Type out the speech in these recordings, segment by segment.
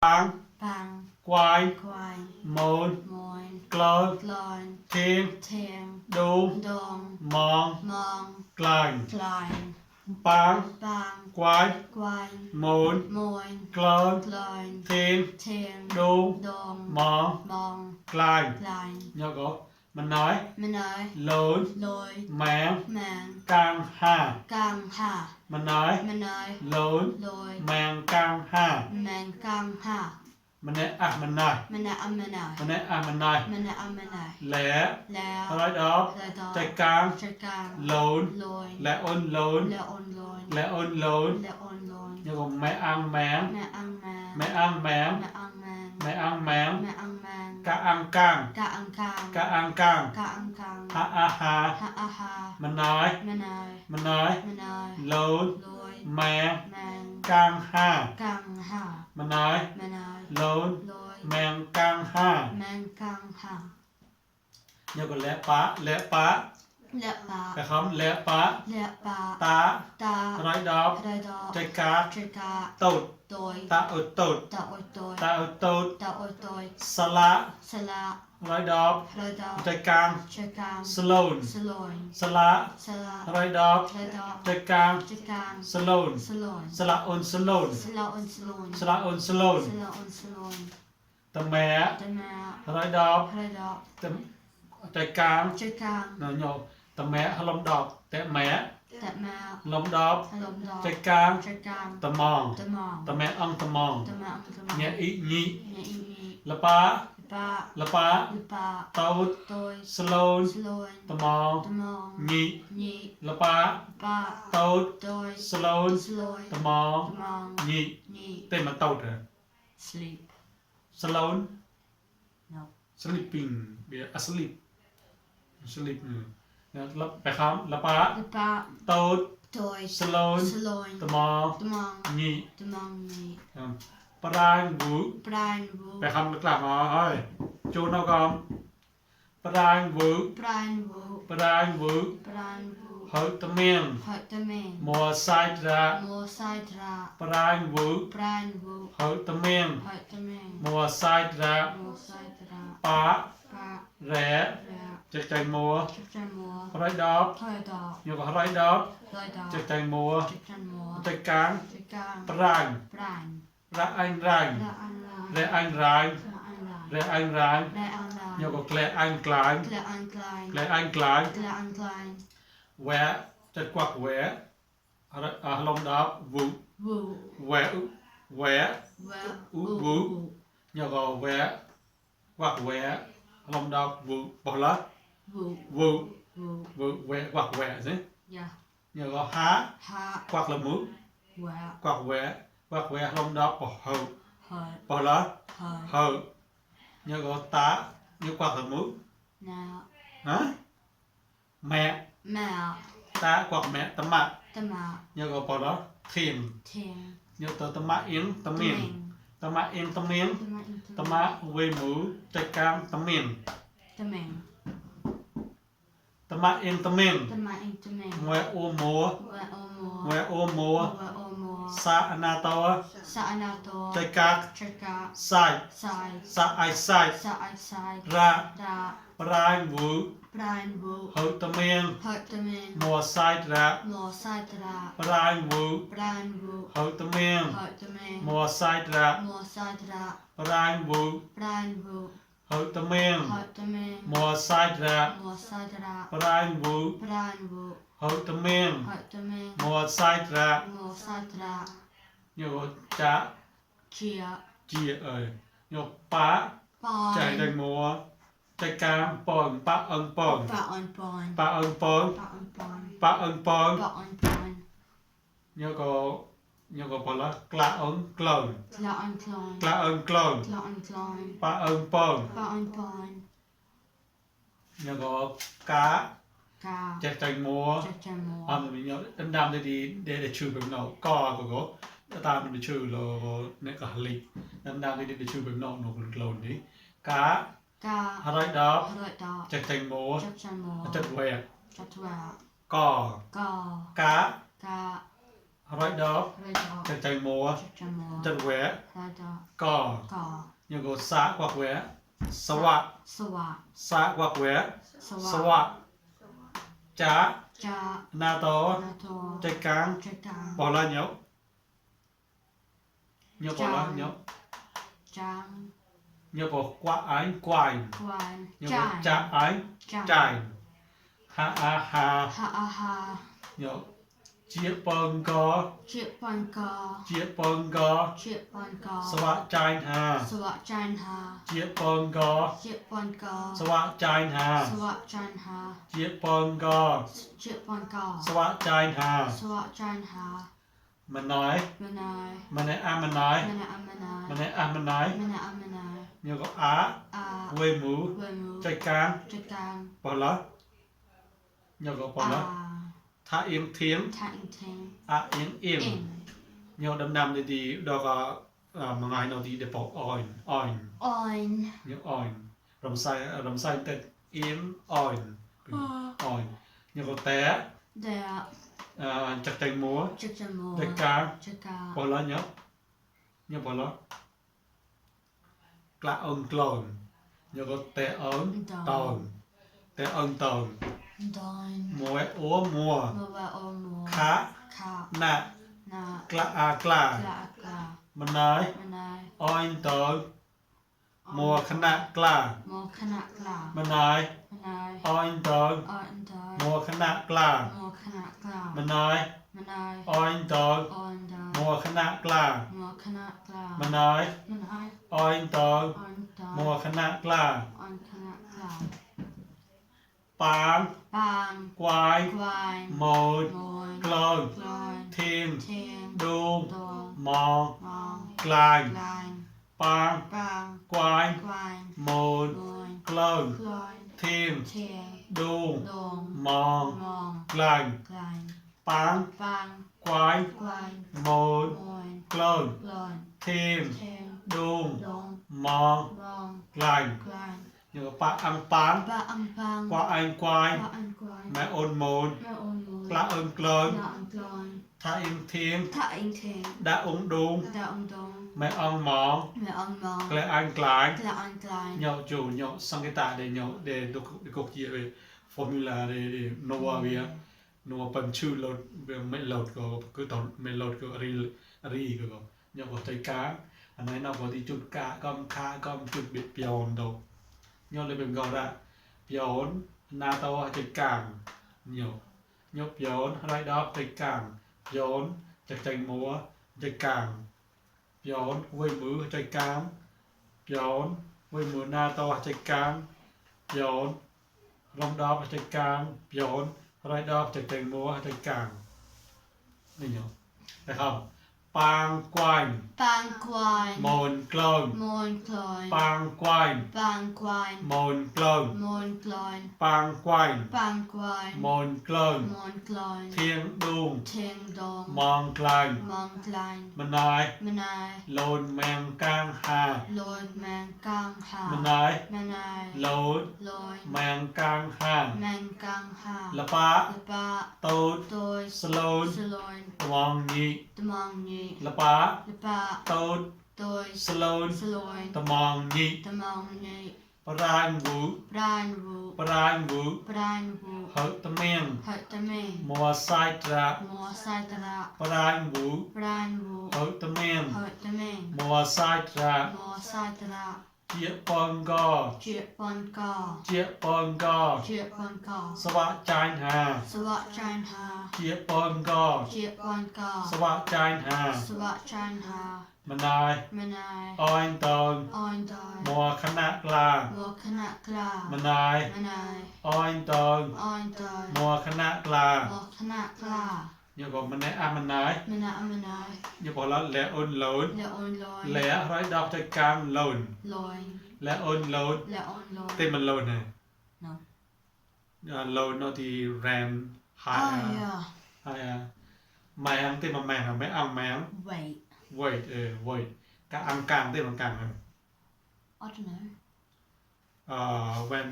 bang bang quay quay môn mồi clone clone thiên thiền đu đồn mong mong clang cline bang bang quay quay môn mồi clone clone thiên thiền đu đồn mong mong clang cline nhớ có mình nói mình nói lớn lôi mang mang càng hà càng hà mình nói lớn lôi mang càng hà mang càng hà mình nói à mình nói mình nói mình nói mình nói à mình nói mình nói mình nói lẽแล้ว nói đóแล้วก็ ใจกลาง จัดการ lớn โรย lẽ ôn lớn แล้วอ่อนโรย lẽ ôn lớn แล้วอ่อนโรย nhưng còn mẹ ăn máng แม่อังแมง mẹ ăn máng แม่อังแมง mẹ ăn máng แม่อังแมง cá ăn càng กะอังกาง cá ăn càng กะอังกาง ha a ha ฮะอาฮา mình nói แม่นาย mình nói แม่นาย lớn โรย màng แมง càng ha กังหา mình nói แม่นาย lớn โรย màng càng ha แมงกังหา nhưng còn lẽ phá และปลา cái khóm lẽ phá และปลา tá ตา nói đó ไรดอก trái cá เจกา tột โดย ta ở tột ตาโอยโดย ta ở tột ตาโอยโดย sa lá สละ nói đó ไรดอก trái càng เจกาง sloan สลอย sa lá สละ nói đó ไรดอก trái càng เจกาง sloan สลอย sa lá on sloan สละอนสลอย sa lá on sloan สละอนสลอย tầm mẹ แต่แม่ nói đó ไรดอก tầm trái càng เจกาง nó nhổ tầm mẹ lông đọt té mẹ แต่แม่ lông đọt อารมณ์ดอก trái càng เจกาง tầm mòn ตะมอง tầm mẹ ông tầm mòn ตะมองตะมอง nhẹ ý nhị เนี่ยอี là ba ปลา là ba หรือปลา tàu โดย sloan สลอย tầm mòn ตะมอง nhị นี่ là ba ปลา tàu โดย sloan สลอย tầm mòn ตะมอง nhị นี่ tên mà tàu rồi sleep sloan no sleeping bia asleep sleep là phải không là ba หรือปลา tàu โดย sloan สลอย tầm mòn ตะมอง nhị ตะมองนี่ prang vũ ปลายบู phải không được làm rồi chú nó con prang vũ ปลายบู prang vũ ปลายบู hơi tâm miên หอยตะเมง mùa sai ra โมไซตรา prang vũ ปลายบู hơi tâm miên หอยตะเมง mùa sai ra โมไซตรา pá ปลา rẻ แร chạy chạy mùa จักจันมัว rồi đó หอยดอก nhiều có rồi đó ลอยดอก chạy chạy mùa จักจันมัว chạy cán จักกาง prang ปลาย ra anh rang ละอันลาย rẻ anh rang ละอันลาย rẻ anh rang และอันลาย nhiều có kle anh klán และอันกลาย kle anh klán และอันกลาย vẽ chặt quạt vẽ lông đó vũ วู vẽ vẽ แว อูวู nhờ có vẽ quạt vẽ lông đó vũ bỏ lá วู vũ วู vũ vẽ quạt vẽ chứ ยา nhờ có há ฮา quạt là mũ แว quạt vẽ lông đó bỏ hậu หอย bỏ lá หอย hậu nhờ có tá như quạt là mũ นา hả mẹ แมว tá quạt mẹ tấm mạ ตะมา nhờ có bỏ đó thiềm เทียง nhờ tờ tấm mạ yến tấm ตะเม miền ง tấm mạ yến tấm miếng ตะมาอิน tấm mạ về mũ trái cam tấm miền ตะเมง tấm mạ yến tấm miền ตะมาอินตะเมง ngoài ô múa แวโอโม ngoài ô โอ múa แวโอโม sa anato สะอนาโต trái cá จักกา sai สาย sa ai sai สะไอไซ ra ดา prang vũ ปลายบู hậu tấm miền หอยตะเมง mùa sai ra โมไซตรา prang vũ ปลายบู hậu tấm miền หอยตะเมง mùa sai ra โมไซตรา prang vũ ปลายบู hậu tấm miền หอยตะเมง mùa sai ra โมไซตรา prang vũ ปลายบู hậu tấm miền หอยตะเมง mùa sai ra โมไซตรา nhiều chả เชีย chia ơi nhiều pá ปอน chạy đánh mùa chạy cam pòn pa ân pòn ปะออนปอน pa ân pòn ปะออนปอน pa ân pòn ปะออนปอน nhiều có bỏ lá cla ân clone ละออนคลอน cla ân clone ละออนคลอน pa ân pòn ปะออนปอน nhiều có cá กา chạy đánh mùa จักจันมัว mình nhớ anh đam để trừ bệnh nào co của có ta mình trừ là nè cả lịch anh đam để trừ bệnh nào nó còn clone đi cá กา อะไรดอก อร่อยดอก จากแตงโม จักจันมัว จัดแหวก จักแหวก ก่อ ก็ กะ กา อ right dog រៃដក chạy chạy múa ចាំមក chân vẽ រៃដក cò ក nhưng có xã quạt vẽ swa សវៈ xã quạt vẽ សវៈ swa chá ចា na to ណាត chạy cang ចកាង bỏ la nhậu nhậu bỏ la nhậu ចាំ nhậu bỏ quạ ánh quài គួន nhậu ចា bỏ chá ánh ចា chài ha a ha ហាអាហា nhậu chia pong có ជាប៉ុនក chia pong có ជាប៉ុនក swa chai ha សវៈចានហា chia pong có ជាប៉ុនក swa chai ha សវៈចានហា chia pong có ជាប៉ុនក swa chai ha សវៈចានហា mình nói ម៉ណៃ mình này à mình nói ម៉ណៃអមណៃ mình này à mình nói ម៉ណៃអមណៃ nhiều có á អា quê mũ វេមូ chạy cang ចកាង bỏ lá nhiều có bỏ អា lá tha im thiếm ថាអ៊ីនថេង à im អ៊ី im ន nhiều đâm đâm thì đó có mà ngày nào thì để bỏ oin oin អ៊ុន nhiều oin rầm say tết im oin oin nhiều có té ដែល chặt tay múa ចកចមូ chạy cang ចកា bỏ lá nhớ nhiều bỏ lá lạ ơn clone nhiều có té ơn tòn té ơn tòn ដន múa úa mùa មវអូមូ khá ខា nạ ណា cla ក្លាកា mình nói ម៉ណៃ oin tòn mùa khana cla មកខណៈក្លា mình nói ម៉ណៃ oin tòn អនដយ mùa khana cla មកខណៈក្លា mình nói ម៉ណៃ oin tòn អនដយ mùa khana cla មកខណៈក្លា mình nói ម៉ណៃ oin tòn អនដយ mùa khana cla អនខណៈក្លា pang បាង quái ក្វាយ một មួយ clone ក្លាយ thiên ធៀង đuông ដង mòn មក clang ក្លាញ pang បាង quái ក្វាយ một មួយ clone ក្លាញ thiên ធៀង đuông ដង mòn មក clang ក្លាញ pang បាង quái ក្វាយ một មួយ clone ក្លាញ thiên ធៀង đuông ដង mòn មក clang ក្លាញ nhiều pa ăn pang បាអំបាង qua anh quái បាអនក្វាយ mẹ ôn môn ម៉ែអូនមួយ la ơn clone ណាអនក្លាញ tha im thiên ថាអ៊ីងធៀង đã uống đuông ដាអំដង mẹ ong mòn ម៉ែអនមក lệ anh clang ក្លាអនក្លាញ nhậu chủ nhậu sang cái tạ để nhậu để đục gì về formula để nova về nova phần chữ lột về mệnh lột có cứ tổng mệnh lột có ri có nhậu có tay cá anh ấy nào có thì chút cá com chút biệt pion đâu nhậu lên bên gọi ra pion na to tay càng nhậu pion right đó tay càng pion chặt chành múa tay càng pion quay mứ tay cám pion quay mưa na to chạy cam pion rong đo chạy cam pion rai đo chạy chạy múa chạy camนี่nhở thấy không pang quanh បាងក្វាយ mồn clone មូនក្លាញ pang quanh បាងក្វាយ mồn clone មូនក្លាញ pang quanh បាងក្វាយ mồn clone មូនក្លាញ thiên đuông ធៀងដង mong clang មកក្លាញ mình nói ម៉ណៃ lồn mèng cang hà លួយម៉ែងកាងហា mình nói ម៉ណៃ lồn លួយ mèng cang hà ម៉ែងកាងហា là pa លបា tốt ទួយ slon សលួយ mong nhị ត្មងញី là pa លបា tốt ទួយ slon សលួយ mong nhị ត្មងញី prang vũ ប្រានវូ prang vũ ប្រានវូ hở tâm miệng ហើយតមេ mùa sai tra មួសៃតរៈ prang vũ ប្រានវូ hở tâm miệng ហើយតមេ mùa sai tra មួសៃតរៈ chia pon go ជាប៉ុនក chia pon go ជាប៉ុនក swa chai hà សវៈចានហា chia pon go ជាប៉ុនក swa chai hà សវៈចានហា mình nói ម៉ណៃ oin tòn អនដយ mùa khana la មកខណៈក្លា mình nói ម៉ណៃ oin tòn អនដយ mùa khana la មកខណៈក្លា nhưng còn mình nói mình nói ម៉ណៃម៉ណៃ nhưng còn là lẽ ôn lớn លអូនលយ lẽ nói đọc cho cam lồn លយ lẽ ôn lớn លអូនលយ tên mình lồn này No. lồn nó thì ram អា hai យ៉ា hai mèng tên mà mèng là mấy ăn mèng wait wait wait các ăn càng tên bằng càng I don't know when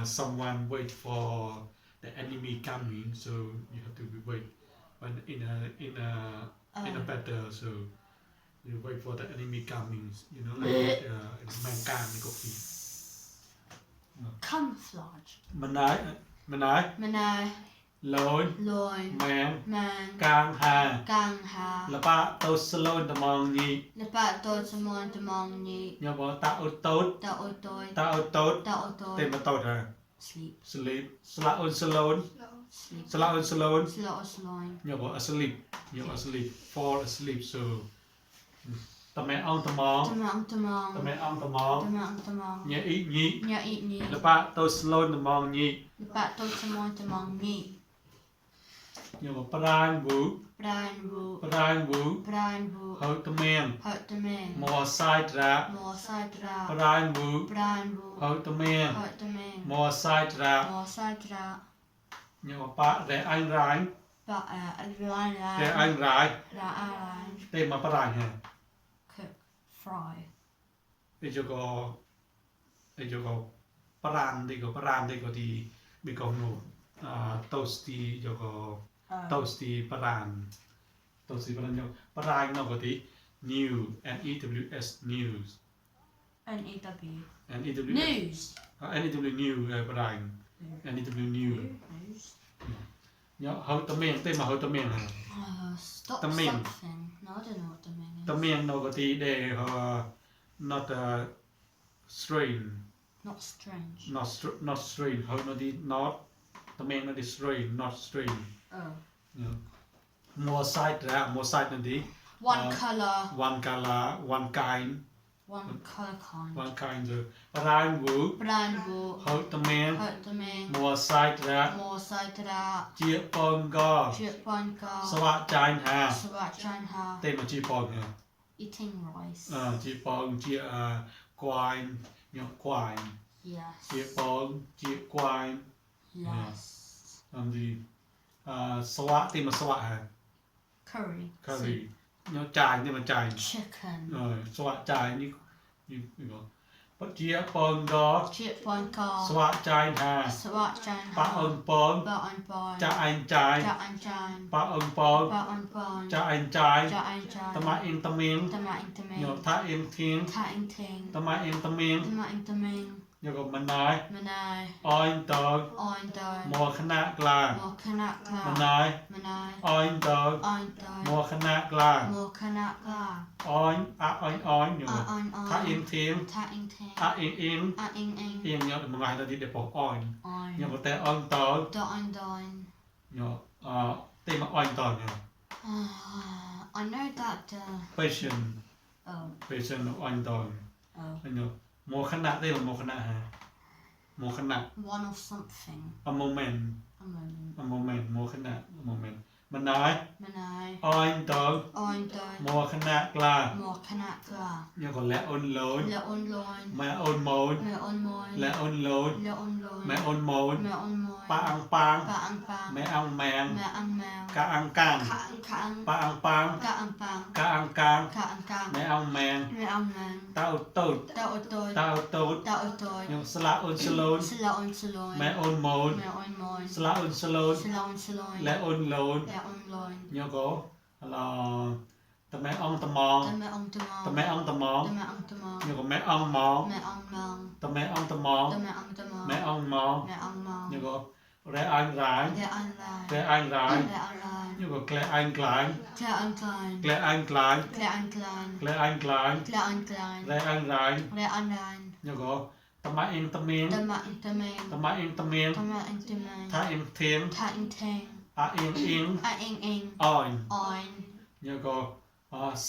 someone wait for the enemy coming so you have to wait when in a in a better so you wait for the enemy coming you know like mankind cái gì Camouflage. Menai Menai. lôi Loi. man Man. càng hà Gang ha. là ba tôi slowing the mong nhị Lepas tu semua demang ni. nhớ bỏ tạo tốt Tak otoi. tạo tốt Tak otoi. tên mà tốt à Sleep. sleep slow slow Sleep. slow slow Slow sloin. nhớ bỏ asleep nhớ asleep fall asleep so tầm mẹ ông tầm mong Temang temang. tầm mẹ ông tầm mong Temang temang. nhớ ít nhị Nya it ni. là ba tôi slow the mong nhị Lepas tu semua demang ni. nhớ bỏ pran vũ Brian Wu. pran vũ Brian Wu. hơi tầm mèn Hurt the man. mò sai ra More side ra. pran vũ Brian Wu. hơi tầm mèn Hurt the man. mò sai ra More side ra. nhớ bỏ ba để anh ráng But line để line. anh ráng Ra line. tên mà pran ha Cook. Fry. để cho có pran đi có thì bị có nụ toasty cho có toasty pran nhau pran nó có tí new news news N-E-W. news News. new new pran new new News. nhớ hơi tấm miệng tên mà hơi tấm miệng hả Stop The man. something. No, I don't know what the man is. tấm miệng nó có tí để not strain Not strange. not strain hơi nó đi not tấm miệng nó đi strain not strain Oh. nhớ more side nó đi One colour. one color one kind One colour kind. one kind rồi pran vũ Brand Wu. hơi tấm miệng Hurt the man. more side ra More side ra. chia pon go Chip one car. สวะจานหา Swat Chan Ha. เต้มาจีปองเนี่ย Eating rice. จีปองจีควายเนี่ยควาย Yes. จีปองจีควาย Yes. อันดีสวะเต้มาสวะฮะ Curry. คารีเนี่ยจานเนี่ยมันจาน Chicken. สวะจานนี่ก็ปะจีปองก็ Chip one car. สวะจานหา Swat Chan ปะ Ha. องปอง But on pond. จะอันจาน Ja and Chan. ปะองปอง But on pond. จะอันจาน Ja and Chan. ตะมาเองตะเมง Tama ing เนี่ย taming. ถ้าเองทิ้ง Ta ing ting. ตะมาเองตะเมง Tama ing taming. เนี่ยก็มันนาย Manai. อ้อยตอง Oin ม doi. อคณะกลาง Mo kanak มัน la. นาย Manai. อ้อยตอง Oin ม doi. อคณะกลาง Mo kanak la. อ้อยอ้อยอยู่ Oin ถ้าเอง oin. ทิ้ง Ta ing ting. เอง A ing ing. เองเนี่ยมันไงตอนที่เด็กบอกอ้อยเนี่ย Oin. บอกแต่อ้อยตอง Doin doin. เนี่ยเต็มอ้อยตองเนี่ย I know that. patient Oh. patient อ้อยตอง Oh. เนี่ยมอคณะได้หรือมอคณะฮะมอคณะ One of something. a moment A moment. a moment มอคณะ a moment มันนาย Manai. อ้อยตอง Oin doi. มอคณะกลาง Mo kanak la. เนี่ยก็และอ้นโลน Le on loin. แม่อ้นโมน Me on moin. และอ้นโลน Le on loin. แม่อ้นโมน Me on moin. ปาอังปาง Ba ang pang. แม่อังแมง Me ang mèo. กะอังกัง Ka ang kang. ปาอังปาง Ka ang pang. กะอังกัง Ka ang kang. แม่อังแมง Me ang mang. เต้าตูด Ta o toi. เต้าตูด Ta o toi. ยังสละอ้นสโลน Sila on saloin. แม่อ้นโมน Me on moin. สละอ้นสโลน Sila on saloin. และอ้นโลน Le on loin. ยังก็ตะแม่อ่องตะมอง Ta me on tamang. ตะแม่อ่องตะมอง Ta me on tamang. ยังก็แม่อ่องมอง Me on mang. ตะแม่อ่องตะมอง Ta me on tamang. แม่อ่องมอง Me on mang. ยังก็แร่อังร้าย Le on lai. แร่อังร้าย Le on lai. ยังก็แกลอังกลาง Kla on klein. แกลอังกลาง Kla on klein. แกลอังกลาง Kla on klein. แร่อังร้าย Le on lain. ยังก็ตะมาเองตะเมง Ta ma in tamang. ตะมาเองตะเมง Ta ma in tamang. ถ้าเองเทียง Ta in tang. เองเอง A ing ing. อ่อน Oin. ยังก็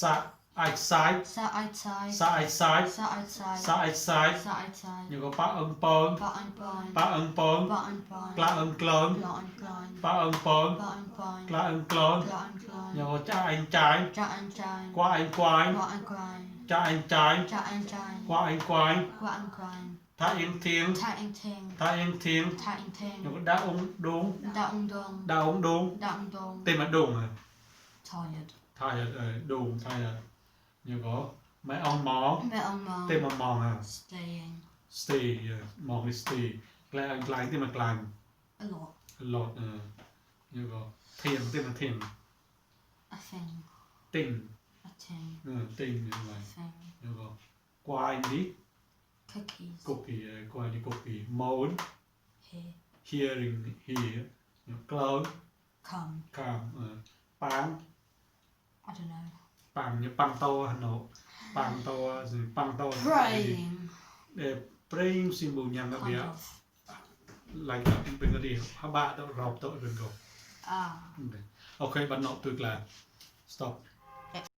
สะไอไซด์ Sa outside. สะไอไซด์ Sa outside. สะไอไซด์ Sa outside. ยังก็ปะเอิงปอง Ba on pon. ปะเอิงปอง Ba on pon. กลาเอิงกลอน La on klein. ปะเอิงปอง Ba on pon. กลาเอิงกลอน La on klein. ยังก็จ้าเองจ่าย Ja on jain. กว่าเองควาย Qua on klein. จ้าเองจ่าย Ja on jain. กว่าเองควาย Qua on klein. ถ้าเองเทียง Ta ing ting. ถ้าเองเทียง Ta ing ting. ยังก็ดาองดุง Da ung dong. ดาองดุง Da ung dong. เต็มมาดุงอ่ะ Tired. ทายดุงทายยังก็ไม่เอามอง Me on mom. เต็มมามองอ่ะ Staying. stay มองให้ stay แกลางกลางเต็มมากลาง A lot. หลอดยังก็เทียงเต็มมาเทียง A thing. Ting. Ting như vậy. Thing. Rồi. Quai đi. Cookies. Cookie. Quai đi cookie. Mode. Here. Hearing. Hear. Close. Come. Come. Pang. I don't know. Pang như pang to Hà Nội. Pang to. Praying. Praying symbol nhang Kind bia. of. Like in Bengali. Haba to rob to Bengal. Ah. Okay, but not too glad. Stop.